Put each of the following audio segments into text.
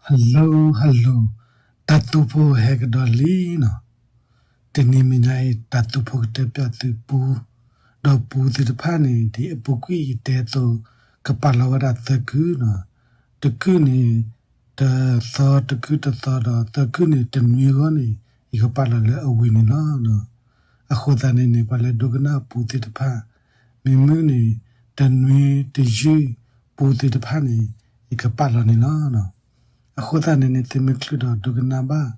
Hello hello, တၢ်သူဖိဟဲကဒီးလံနီၤ. တနံၤမံၤညါအံၤ တၢ်သူဖိကတဲပၠးသုပူ, ဒီးပူသ့ၣ်တဖၣ်န့ၣ် ဒ်အပူၤကွံာ်ယတဲအသိး ကပာ်လီၤဝဲဒၣ်သၢကုၢ်နီၤ. တကုၢ်န့ၣ် တသီ, တကုၢ်တသီဒီး သၢကုၢ်န့ၣ် တနွံအဂီၢ်န့ၣ် ယကပာ်လီၤလၢအဝံၤန့ၣ်လီၤ. အဃိသတးန့ၣ်န့ၣ် ပှၤလၢဒိကနၣ်ပူသ့ၣ်တဖၣ် မ့မ့ၢ်န့ၣ် တနွံတယုၢ်ပူသ့ၣ်တဖၣ်န့ၣ် ယကပာ်လီၤန့ၣ်လီၤ. အဃိသတးန့ၣ်န့ၣ် သုမ့ၢ်ချုးဒီးဒိကနၣ်ဘၣ်,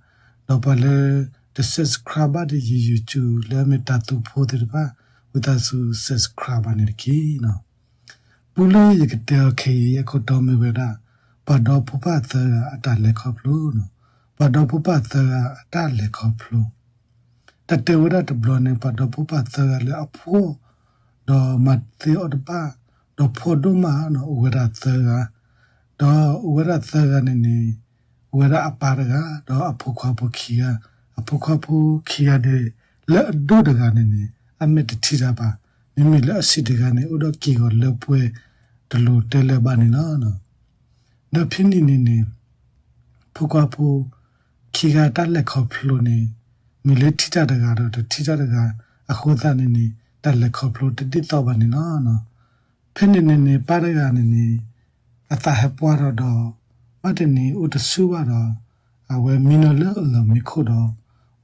ဒီးပှၤလၢတ subscribe ဘၣ်ဒီးယ YouTube လၢအမ့ၢ်တၢ်သူဖိသ့ၣ်တဖၣ် ဝံသးစူၤ subscribe ဘၣ်န့ၣ်တက့ၢ်နီၤ. ပူလၢယကတဲအီၤခဲအံၤ အခိၣ်တီမ့ၢ်ဝဲဒၣ် ပှၤဒီဖိပၢ်သၢဂၤအတၢ်လဲၤခီဖျိနီၤ. ပှၤဒီဖိပၢ်သၢဂၤအတၢ်လဲၤခီဖျိ တၢ်တဲဝဲဒၣ်တဘျီန့ၣ် ပှၤဒီဖိပၢ်သၢဂၤလၢအဖှီၣ်, ဒီးမၤသ့အီၣ်တဘၣ်, ဒီးဖှီၣ်ဒိၣ်မးနီၤ အိၣ်ဝဲဒၣ်သၢဂၤ, ဒီးအိၣ်ဝဲဒၣ်သၢဂၤန့ၣ်န့ၣ် အိၣ်ဝဲဒၣ်အပၢ်တဂၤ ဒီးအဖိခွါဖိခံဂၤ, အဖိခွါဖိခံဂၤန့ၣ် လၢအဒိၣ်တဂၤန့ၣ်န့ၣ် အမဲာ်တထံၣ်တၢ်ဘၣ်, မ့မ့ၢ်လၢအဆံးတဂၤန့ၣ် အိၣ်ဒီးက့ၢ်ဂီၤလၢပှဲၤတလိၤတဲလၢၤဘၣ်န့ၣ်လီၤ. ဒီးဖဲန့ၣ်န့ၣ်န့ၣ် ဖိခွါဖိခံဂၤတၢ်လဲၤခီဖျိန့ၣ် မ့ၢ်လၢထံၣ်တၢ်တဂၤဒီးတထံၣ်တၢ်တဂၤ အဃိသတးန့ၣ်န့ၣ် တၢ်လဲၤခီဖျိတဒ်သိးဘၣ်န့ၣ်လီၤ. ဖဲန့ၣ်န့ၣ်န့ၣ် ပၢ်တဂၤန့ၣ်န့ၣ် အသးဟဲပှၢ်ထီၣ်ဒီး ဘၣ်တနံၤအိၣ်တဆူၣ်ဘၣ်ဒီး အဝဲမံနီၤလၢအလီၢ်မံခိၣ်ဒီး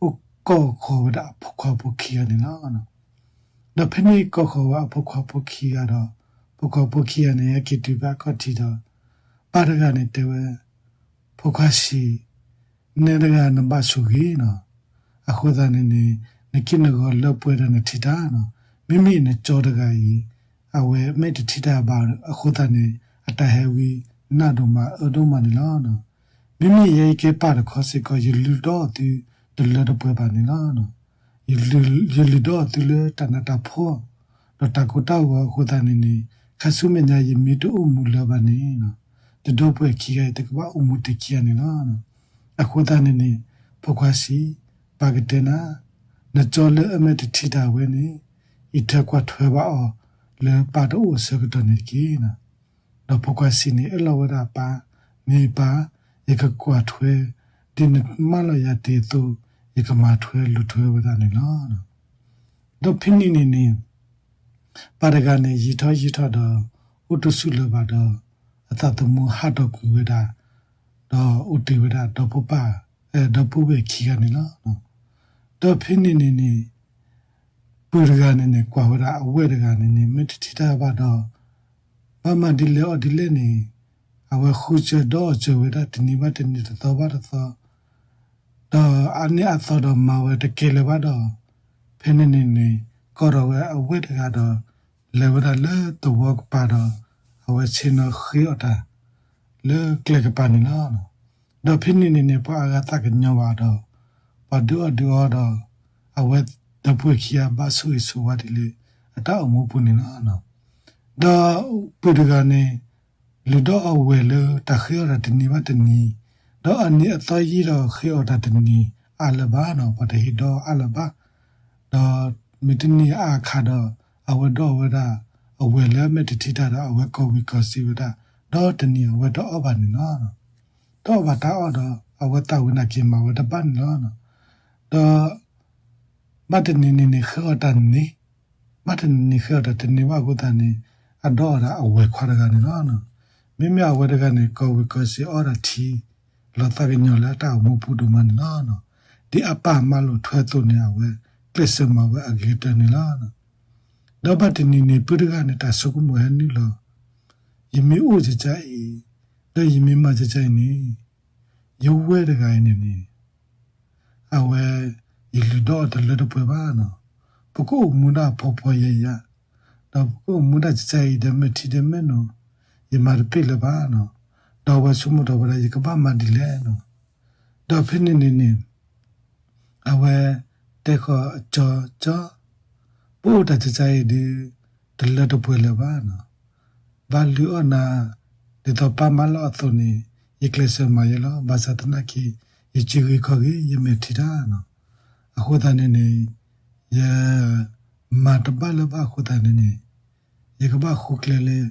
အိၣ်ကိးဃီၤဝဲဒၣ်အဖိခွါဖိခံဂၤန့ၣ်လီၤ. ဒီးဖဲန့ၣ်ကိးဃီၤဝဲအဖိခွါဖိခံဂၤဒီး ဖိခွါဖိခံဂၤန့ၣ် ဟဲက့ၤတုၤဖဲအခီၣ်ထံးဒီး ပၢ်တဂၤန့ၣ်တဲဝဲ ဖိခွါဆံး, နဲတဂၤနဘၣ်ဆိၣ်ဂ့ၤနီၤ. အဃိသတးန့ၣ်န့ၣ် နက့ၢ်နဂီၤလၢပှဲၤဒီးနထံၣ်တၢ်နီၤ. မ့မ့ၢ်နကၠီတဂၤအံၤ အဝဲမဲာ်တထံၣ်တၢ်ဘၣ် အဃိသတးန့ၣ် အတၢ်ဟဲဝံနးဒိၣ်မးအၢဒိၣ်မးန့ၣ်လီၤ. မ့မ့ၢ်ယဲအံၤကဲပၢ်တခီစ့ၢ်ကီး ယလုၢ်ဒီးအီၤသုတလၢတပှဲၤဘၣ်န့ၣ်လီၤ. ယလုၢ်ဒီးအီၤသုလၢတၢ်နးတၢ်ဖှီၣ် ဒီးတၢ်ကိၢ်တၢ်ဂီၤအဃိသတးန့ၣ်န့ၣ် ခါဆူမဲာ်ညါယမ့ၢ်တအိၣ်မူလၢၤဘၣ်န့ၣ် တဒီပုၢ်ဝဲၢ်ခံဂၤအံၤ တကဘၣ်အိၣ်မူတ့ၢ်ခံဂၤန့ၣ်လီၤ. အဃိသတးန့ၣ်န့ၣ် ဖိခွါဆံး, ပၢ်ကတဲနၤ, နကၠီလၢအမဲာ်တထံၣ်တၢ်ဝဲန့ၣ် ယထၢကွၢ်ထွဲဘၣ်အီၤလၢပၢ်တအိၣ်အဆၢကတီၢ်န့ၣ်တက့ၢ်. ဒီးဖိခွါဆံးန့ၣ် အၢၣ်လီၤဝဲဒၣ်ပၢ်, မ့ၢ်ပၢ်, ယကကွၢ်ထွဲ, ဒ်နမၢလီၤယၤတ့ၢ်အသိး ယကမၤထွဲလူၤထွဲဝဲဒၣ်န့ၣ်လီၤ. ဒီးဖဲန့ၣ်န့ၣ်န့ၣ် ပၢ်တဂၤန့ၣ် ယံာ်ထီၣ်ယံာ်ထီၣ်ဒီး အိၣ်တဆူၣ်လၢၤဘၣ်ဒီး အသးသမူဟးထီၣ်ကွံာ်ဝဲဒၣ်, ဒီးအိၣ်တ့ၢ်ဝဲဒၣ်ဒီပုၢ်ပၢ်, ဒီပုၢ်ဝဲၢ်ခံဂၤန့ၣ်လီၤ. ဒီးဖဲန့ၣ်န့ၣ်န့ၣ် ပုၢ်တဂၤန့ၣ်န့ၣ် ကွၢ်ဝဲဒၣ်အဝဲၢ်တဂၤန့ၣ်န့ၣ် မ့ၢ်တထံၣ်တၢ်ဘၣ်ဒီး ဘၣ်မၤဒ်လဲၣ်အီၣ်ဒ်လဲၣ်န့ၣ် အဝဲဃုစၢၤဒီးအီၣ်စၢၤဝဲဒၣ်တနံၤဘၣ်တနံၤတသီဘၣ်တသီ ဒီးအနံၣ်အသီဒီးမၤဝဲတကဲလၢၤဘၣ်ဒီး ဖဲန့ၣ်န့ၣ်န့ၣ် ကိးထီၣ်ဝဲအဝဲၢ်တဂၤဒီး လဲၤဝဲဒၣ်လၢသဝီကပၤဒီး အဝဲဆ့ၣ်နီၤဃ့အီၣ်တၢ် လၢကျဲကပၤန့ၣ်လီၤ. ဒီးဖဲန့ၣ်န့ၣ်န့ၣ် ပှၤအါဂၤသးကညီၤဘၣ်ဒီး ပှၤဒုးအီၣ်ဒုးအီဒီး အဝဲဒီပုၢ်ဝဲၢ်ခံဂၤဘၣ်ဆိၣ်ဂ့ၤဆိၣ်ဝါဒ်လဲၣ် အတၢ်အိၣ်မူပူၤန့ၣ်လီၤ. ဒီးပုၢ်တဂၤန့ၣ် လုၢ်ဒီးအဝဲၢ်လၢတၢ်ဃ့အီၣ်တၢ်တနံၤဘၣ်တနံၤ, ဒီးအနံၣ်အသီယံာ်ဒီးဃ့အီၣ်တၢ်တနံၤအါလၢၤဘၣ်ဒီး ပှၤတဟ့ၣ်ဒီးအါလၢၤဘၣ်. ဒီးမ့ၢ်တနံၤအါခါဒီး အဝဲဒီးဝဲဒၣ် အဝဲၢ်လၢအမဲာ်တထံၣ်တၢ်ဒီး အဝဲကိးဝံၤကိးစံးဝဲဒၣ်, ဒီးတနံၤအဝဲတအီၣ်ဘၣ်န့ၣ်လီၤ. တအီၣ်ဘၣ်တၢ်အီၣ်ဒီး အဝဲသးဝံၤနာ်က့ၤမၤဝဲတဘၣ်န့ၣ်လီၤ. ဒီး ဘၣ်တနံၤန့ၣ်န့ၣ် ဃ့အီၣ်တၢ်န့ၣ်, ဘၣ်တနံၤန့ၣ်ဃ့အီၣ်တၢ်တန့ၢ်ဘၣ်အဃိသတးန့ၣ် အဒီးအီၣ်ဒၣ်အဝဲၢ်ခွါတဂၤန့ၣ်လီၤ. မ့မ့ၢ်အဝဲတဂၤန့ၣ် ကိးဝံၤကိးစံးအီၣ်ဒၣ်ထံ လီၤသးကညီၤလၢအတၢ်အိၣ်မူပူၤဒိၣ်မးန့ၣ်လီၤ. ဒ်အပၢ်မၤလိာ်ထွဲအသိးန့ၣ် အဝဲကျဲးစၢးမၤဝဲအဂ့ၤကတၢၢ်န့ၣ်လီၤ. ဒီးဘၣ်တနံၤန့ၣ် ပုၢ်တဂၤန့ၣ် တၢ်ဆိကမိၣ်ဟဲနုာ်လီၤ, ယမ့ၢ်အိၣ်ကကါအံၤ, ဒီးယမ့ၢ်မၤကကါအံၤန့ၣ်, ယဝဲၢ်တဂၤအံၤန့ၣ်န့ၣ် အဝဲ ယလုၢ်ဒီးအီၤတလၢတပှဲၤဘၣ်နီၤ, ပကအိၣ်မူဒၣ်ဖှီဖှီယာ်ယာ်, ဒီးပကအိၣ်မူဒၣ်ကကါအံၤဒီးမဲာ်ထံဒီးမဲာ်နိ, ယမၤတပ့ၢ်လၢၤဘၣ်နီၤ. ဒီးအဝဲဆိကမိၣ်ထီၣ်ဝဲဒၣ် ယကဘၣ်မၤဒ်လဲၣ်နီၤ. ဒီးဖဲန့ၣ်န့ၣ်န့ၣ် အဝဲတဲဃီၤအကၠီ, ကၠီ, ပအိၣ်တၢ်ကကါအံၤဒုး တလၢတပှဲၤလၢၤဘၣ်နီၤ. ဘၣ်လုၢ်အီၣ်နၤ ဒ်သိးပၢ်မၤလိာ်အသိးန့ၣ် ယကျဲးစၢးမၤယဲလီၤ. ဘၣ်ဆၣ်သနာ်က့ ယစံးဂ့ၤခီၣ်ဂ့ၤ ယမဲာ်ထံတၢ်နီၤ. အဃိသတးန့ၣ်န့ၣ် ယမၤတဘၣ်လၢၤဘၣ်အဃိသတးန့ၣ်န့ၣ် ယကဘၣ်ဃုကျဲလၢ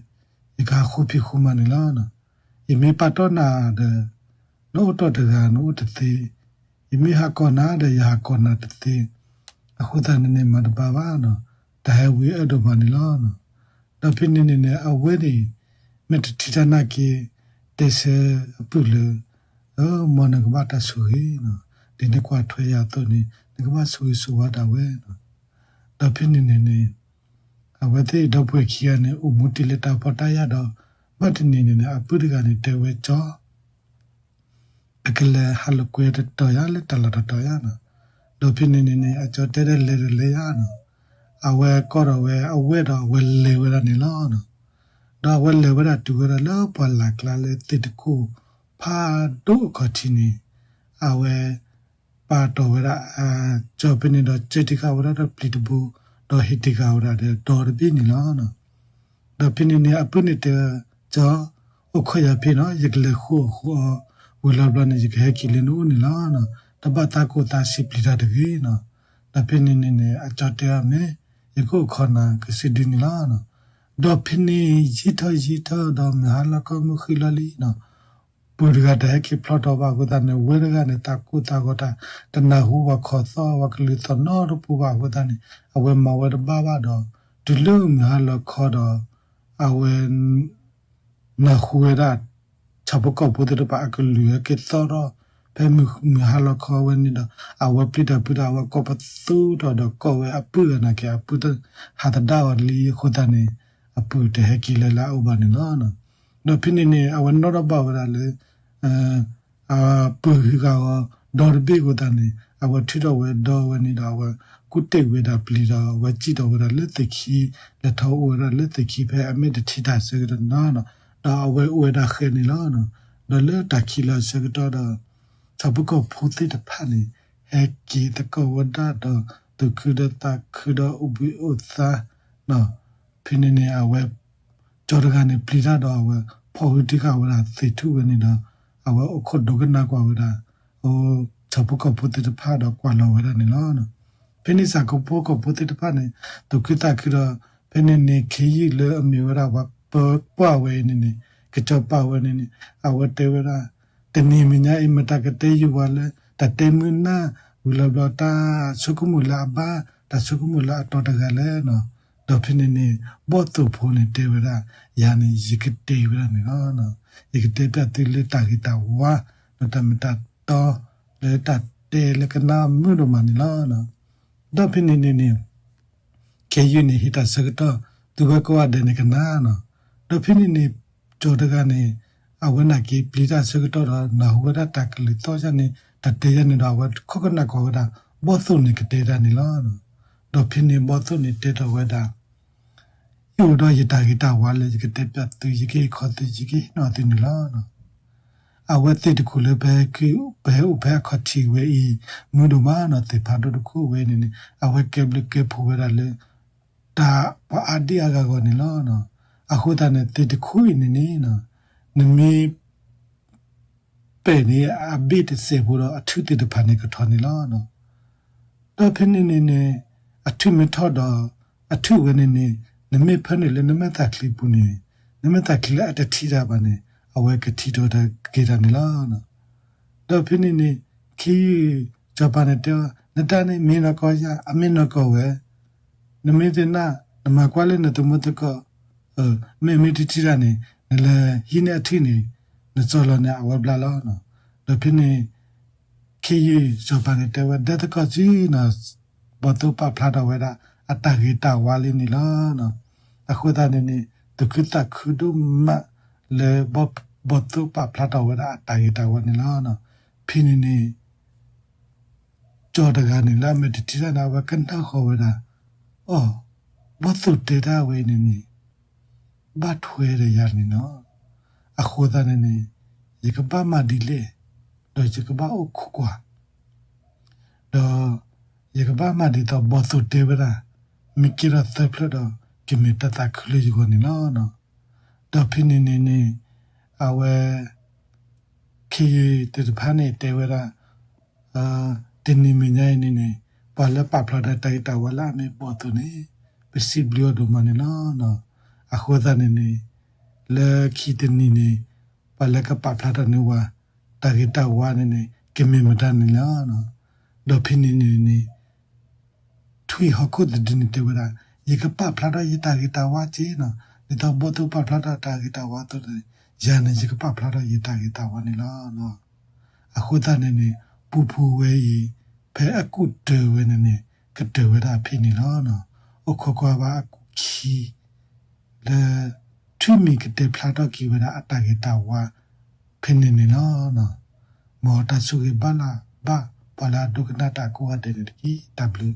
ယကဟးဃုဖံးဃုမၤန့ၣ်လီၤ. ယမ့ၢ်ပာ်တီၢ်နၤဒီး နအိၣ်တီၢ်တဂၤနအိၣ်တသ့, ယမ့ၢ်ဟးကိးနၤဒီးယဟးကိးနၤတသ့, အဃိသတးန့ၣ်န့ၣ် မၤတဘၣ်ဘၣ်နီၤ, တၢ်ဟဲဝံၤအၢဒိၣ်မးန့ၣ်လီၤ. ဒီးဖဲန့ၣ်န့ၣ်န့ၣ် အဝဲန့ၣ် မ့ၢ်တထံၣ်တၢ်နာ်က့ တဲဆၢအပုၢ်လၢ မ်နကဘၣ်တၢ်ဆိၣ်ဂ့ၤနီၤ, ဒ်နကွၢ်ထွဲယၤအသိးန့ၣ် နကဘၣ်ဆိၣ်ဂ့ၤဆိၣ်ဝါဒၣ်ဝဲနီၤ. ဒီးဖဲန့ၣ်န့ၣ်န့ၣ် အဝဲသ့ၣ်ဒီပုၢ်ဝဲၢ်ခံဂၤန့ၣ် အိၣ်မူတ့ၢ်လၢတၢ်ဖှီၣ်တၢ်ယာ်ဒီး ဘၣ်တနံၤန့ၣ်န့ၣ် အပုၢ်တဂၤန့ၣ် တဲဝဲကၠီ အကလဲၤဟးလိာ်ကွဲတတီၤယၤလၢတၢ်လီၢ်တတီၤယၤနီၤ. ဒီးဖဲန့ၣ်န့ၣ်န့ၣ် အကၠီတဲဒၣ်လဲၤဒီးလဲၤယၤနီၤ. အဝဲကိးထီၣ်ဝဲအဝဲၢ်ဒီးအဝဲလဲၤဝဲဒၣ်န့ၣ်လီၤ. ဒီးအဝဲလဲၤဝဲဒၣ်တုၤဝဲဒၣ်လၢပှၢ်လၢ်ကျါလၢသ့ၣ်တခိၣ်ဖးဒိၣ်အခီၣ်ထံးန့ၣ် အဝဲ ပာ်တီၢ်ဝဲဒၣ် ကၠီဖဲန့ၣ်ဒီး ကၢတံၢ်ဃာ်ဝဲဒၣ်ဒီးပျံၤတဘိ ဒီးဟ့ၣ်တံၢ်ဃာ်ဝဲဒၣ်ဒီးဒီတဘ့ၣ်န့ၣ်လီၤ. ဒီးဖဲန့ၣ်န့ၣ် အပုၢ်န့ၣ်တဲ ကၠီ အိၣ်ခိးယၤဖဲနီၤ, ယကလဲၤဃုအီၣ်ဃုအီ ဝံၤလီၤဘျီန့ၣ် ယကဟဲက့ၤလၢနအိၣ်န့ၣ်လီၤ. တဘၣ်သးကိးသးဆံးပျံၤတၢ်တဂ့ၤနီၤ. ဒီးဖဲန့ၣ်န့ၣ်န့ၣ် အကၠီတဲအီၤမ့ၢ် ယကအိၣ်ခိးနၤကစုဒုန့ၣ်လီၤ. ဒီးဖဲန့ၣ် ယံာ်ထီၣ်ယံာ်ထီၣ်ဒီးမုၢ်ဟါလီၤခီမုၢ်ဃံလီၤလံနီၤ. ပုၢ်တဂၤတဟဲက့ၤဖျီထီၣ်ဘၣ်အဃိသတးန့ၣ် ဝဲၢ်တဂၤန့ၣ် သးကိၢ်သးဂီၤတၢ် တနၢ်ဟူပှၤခီၣ်သီ ပှၤကလုၢ်သီၣ်နီတပူၤဘၣ်အဃိသတးန့ၣ် အဝဲမၤဝဲတဘၣ်ဘၣ်ဒီး တုၤလၢမုၢ်ဟါလီၤခီဒီး အဝဲ နၢ်ဟူဝဲဒၣ် ဆၣ်ဖိကီၢ်ဖိသ့ၣ်တဖၣ်အကလုၢ်ဟဲက့ၤသီၣ်ထီၣ် ဖဲမုၢ်ဟါလီၤခီဝဲန့ၣ်ဒီး အဝဲပျံၤတၢ်ဖုးတၢ် အဝဲကိးပသူထီၣ်ဒီးကိးဝဲအပုၢ်ဂၤနာ်က့ အပုၢ်တဟးသဒၣ်အီၤလံအဃိသတးန့ၣ် အပုၢ်တဟဲက့ၤလၢလၢအအိၣ်ဘၣ်န့ၣ်လီၤ. ဒီးဖဲန့ၣ်န့ၣ် အဝဲနီၣ်ထီၣ်ဘၣ်ဝဲဒၣ်လၢ အပုၢ်ဟံးဃာ်အီၤဒီတဘ့ၣ်အဃိသတးန့ၣ် အဝဲထုးထီၣ်ဝဲဒီဝဲန့ၣ်ဒီး အဝဲကူၣ်တ့ၢ်ဝဲဒၣ်ပျံၤဒီး အဝဲစံၣ်ထီၣ်ဝဲဒၣ်လၢသ့ၣ်ခံ လဲၤထီၣ်အိၣ်ဝဲဒၣ်လၢသ့ၣ်ခံဖဲအမ့ၢ်တထံၣ်တၢ်ဆၢကတီၢ်န့ၣ်လီၤ. ဒီးအဝဲအိၣ်ဝဲဒၣ်ဃဲန့ၣ်လီၤ. ဒီးလၢတၢ်ခံးလီၤဆၢကတီၢ်ဒီး ဆၣ်ဖိကီၢ်ဖိသ့ၣ်တဖၣ်န့ၣ် ဟဲက့ၤသကိးဝဲဒၣ်ဒီး သူၣ်ခုဒီးသးခုဒီးအိၣ်ဘှံးအိၣ်သါ ဖဲန့ၣ်န့ၣ် အဝဲ ကၠီတဂၤန့ၣ် ပျံၤတၢ်ဒီးအဝဲ ဖီၣ်ဟုတံၢ်ဃာ်ဝဲဒၣ်သ့ၣ်ထူၣ်ဝဲန့ၣ်ဒီး အဝဲအိၣ်ခိးဒိကနၣ်ကွၢ်ဝဲဒၣ် ဆၣ်ဖိကီၢ်ဖိသ့ၣ်တဖၣ်ဒီးကွၢ်လီၤဝဲဒၣ်န့ၣ်လီၤ. ဖဲန့ၣ်ဆၣ်ဖိကီၢ်ဖိသ့ၣ်တဖၣ်န့ၣ် သူၣ်ခုသးခုဒီး ဖဲန့ၣ်န့ၣ် ခ့ယုၢ်လၢအမ့ၢ်ဝဲဒၣ်ပှၤပၢကွၢ်ဝဲအံၤန့ၣ်န့ၣ် ကစီၤပၤဝဲန့ၣ်န့ၣ် အဝဲတဲဝဲဒၣ် တနံၤမဲာ်ညါအံၤ မတၤကတဲယုၢ်ဝဲလၢ တၢ်တဲမုာ်နၢ် ဝံၤလီၤဘျီတၢ်ဆိကမိၣ်လၢအဘၣ် တၢ်ဆိကမိၣ်လၢအတီတဂၤလဲၣ်နီၤ. ဒီးဖဲန့ၣ်န့ၣ် ဘီၣ်သိၣ်ဖိန့ၣ်တဲဝဲဒၣ် ယၤန့ၣ် ယကတဲဝဲဒၣ်န့ၣ်လီၤ. ယကတဲပျးသုလၢတၢ်ဂ့ၤတၢ်ဝါ ဒီးတၢ်မ့ၢ်တၢ်တီ လၢတၢ်တဲလၢကနၣ်မုာ်ဒိၣ်မးန့ၣ်လီၤ. ဒီးဖဲန့ၣ်န့ၣ်န့ၣ် ခ့ယုၢ်န့ၣ် ဟ့ၣ်တၢ်ဆၢကတီၢ် သုဝဲကိးဂၤဒဲးန့ၣ်ကနၣ်နီၤ. ဒီးဖဲန့ၣ်န့ၣ် ကၠီတဂၤန့ၣ် အဝဲနာ်က့ပျံၤတၢ်ဆၢကတီၢ်ဒီး နၢ်ဟူဝဲဒၣ်တၢ်ကလုၢ်သီၣ်ယါန့ၣ် တၢ်တဲယါန့ၣ်ဒီး အဝဲခိးကနၣ်ကွၢ်ဝဲဒၣ် ဘီၣ်သိၣ်န့ၣ်ကတဲတၢ်န့ၣ်လီၤ. ဒီးဖဲန့ၣ်ဘီၣ်သိၣ်န့ၣ်တဲထီၣ်ဝဲဒၣ် ယအိၣ်ဒီးယတၢ်ဂ့ၤတၢ်ဝါလၢယကတဲပျးသု ယကဟ့ၣ်ခီသု ယကဟ့ၣ်နီၤသုန့ၣ်လီၤ. အဝဲသ့ၣ်တခိၣ်လၢပဟဲအိၣ်ဖဲအခီၣ်ထံးဝဲအံၤ မုာ်ဒိၣ်မးနီၤ သ့ၣ်ဖးဒိၣ်တခိၣ်ဝဲန့ၣ်န့ၣ် အဝဲကဲဘျုးကဲဖှိၣ်ဝဲဒၣ်လၢ တၢ်ပှၤအါဒံအါဂၤဂီၢ်န့ၣ်လီၤ. အဃိသတးန့ၣ် သ့ၣ်တခိၣ်အံၤန့ၣ်န့ၣ် နမ့ၢ် ပဲာ်န့ၣ် အဘ့ၣ်တစဲးဖိဒီး အထုးသ့ၣ်တဖၣ်န့ၣ်ကထီၣ်န့ၣ်လီၤ. ဒီးဖဲန့ၣ်န့ၣ်န့ၣ် အထုးမ့ၢ်ထီၣ်ဒီး အထုးဝဲန့ၣ်န့ၣ် နမ့ၢ်ဖၢနုာ်လၢနမဲာ်သၣ်ချံပူၤန့ၣ် နမဲာ်သၣ်ချံလၢအတထံၣ်တၢ်ဘၣ်န့ၣ် အဝဲကထံၣ်ထီၣ်တၢ်က့ၤတၢ်န့ၣ်လီၤ. ဒီးဖဲန့ၣ်န့ၣ် ခ့ယုၢ်စီၤပၤန့ၣ်တဲအီၤ နတၢ်န့ၣ် မ့ၢ်နီၢ်ကီၢ်ယၤ အမ့ၢ်နီၢ်ကီၢ်ဝဲ နမ့ၢ်တနာ် နမၤကွၢ်လၢနသမူသကိး မ့ၢ်မ့ၢ်တထံၣ်တၢ်န့ၣ် နလဲၤဟံးန့ၢ်အထုးန့ၣ် နစီၢ်လီၤန့ၣ် အဝဲဘျါလီၤ. ဒီးဖဲန့ၣ် ခ့ယုၢ်စီၤပၤန့ၣ်တဲဝဲ ဒဲသကိးစုနီၤ ဘီၣ်သိၣ်ပာ်ဖျါထီၣ်ဝဲဒၣ် အတၢ်ဂ့ၤတၢ်ဝါလံန့ၣ်လီၤ. အဃိသတးန့ၣ်န့ၣ် သူၣ်ခုသးခုဒိၣ်မးလၢ ဘီၣ်သိၣ်ပာ်ဖျါထီၣ်ဝဲဒၣ်အတၢ်ဂ့ၤတၢ်ဝါန့ၣ်လီၤ. ဖဲန့ၣ်န့ၣ် ကၠီတဂၤန့ၣ် လၢအမ့ၢ်တထံၣ်တၢ်န့ၣ် အဝဲကနၣ်ဃီၤဝဲဒၣ်, အိ, ဘီၣ်သိၣ်တဲတၢ်ဝဲအံၤန့ၣ်န့ၣ် ဘၣ်ထွဲဒီးယၤန့ၣ်လီၤ. အဃိသတးန့ၣ်န့ၣ် ယကဘၣ်မၤဒ်လဲၣ်, ဒီးယကဘၣ်အိၣ်ခိးကွၢ်, ဒီးယကဘၣ်မၤဒ်သိးဘီၣ်သိၣ်တဲဝဲဒၣ်, မ့ၢ်ကဲထီၣ်သၢဖျၢၣ်ဒီး ကမ့ၢ်တၢ်သးခုလၢယဂီၢ်န့ၣ်လီၤ. ဒီးဖဲန့ၣ်န့ၣ်န့ၣ် အဝဲ ခ့ယုၢ်သ့ၣ်တဖၣ်န့ၣ်တဲဝဲဒၣ်, တနံၤမဲာ်ညါအံၤန့ၣ်န့ၣ် ပှၤလၢပာ်ဖျါထီၣ်တၢ်ဂ့ၤတၢ်ဝါလၢအမ့ၢ်ဘီၣ်သိၣ်န့ၣ် ပစံးဘျုးအီၤဒိၣ်မးန့ၣ်လီၤ. အဃိသတးန့ၣ်န့ၣ် လၢခံတနံၤန့ၣ် ပှၤလၢကပာ်ဖျါထီၣ်န့ၢ်ဝဲ တၢ်ဂ့ၤတၢ်ဝါန့ၣ်န့ၣ် ကမ့ၢ်မတၤန့ၣ်လီၤ. ဒီးဖဲန့ၣ်န့ၣ်န့ၣ် ထွံၣ်ဟီၣ်ခိၣ်တဒုန့ၣ်တဲဝဲဒၣ်, ယကပာ်ဖျါထီၣ်ယတၢ်ဂ့ၤတၢ်ဝါက့နီၤ, ဒ်သိးဘီၣ်သိၣ်ပာ်ဖျါထီၣ်တၢ်ဂ့ၤတၢ်ဝါအသိးန့ၣ်, ယၤန့ၣ်ယကပာ်ဖျါထီၣ်ယတၢ်ဂ့ၤတၢ်ဝါန့ၣ်လီၤ. အဃိသတးန့ၣ်န့ၣ် ပူဖိဝဲအံၤ ဖဲအကူၣ်တၢၤဝဲန့ၣ်န့ၣ် ကတၢၢ်ဝဲဒၣ်ဖဲန့ၣ်လီၤ. အိၣ်ခိးကွၢ်ဘၣ်အကူၣ်ခံ လၢ ထွံၣ်မံၤကတဲဖျါထီၣ်က့ၤဝဲဒၣ်အတၢ်ဂ့ၤတၢ်ဝါ ဖဲန့ၣ်န့ၣ်လီၤ. မ်တၢ်ဆိၣ်ဂ့ၤဘၣ်လၢဘၣ်ပှၤလၢအဒိကနၣ်တၢ်ကိးဂၤဒဲးန့ၣ်တက့ၢ်. တၢ်ဘျုး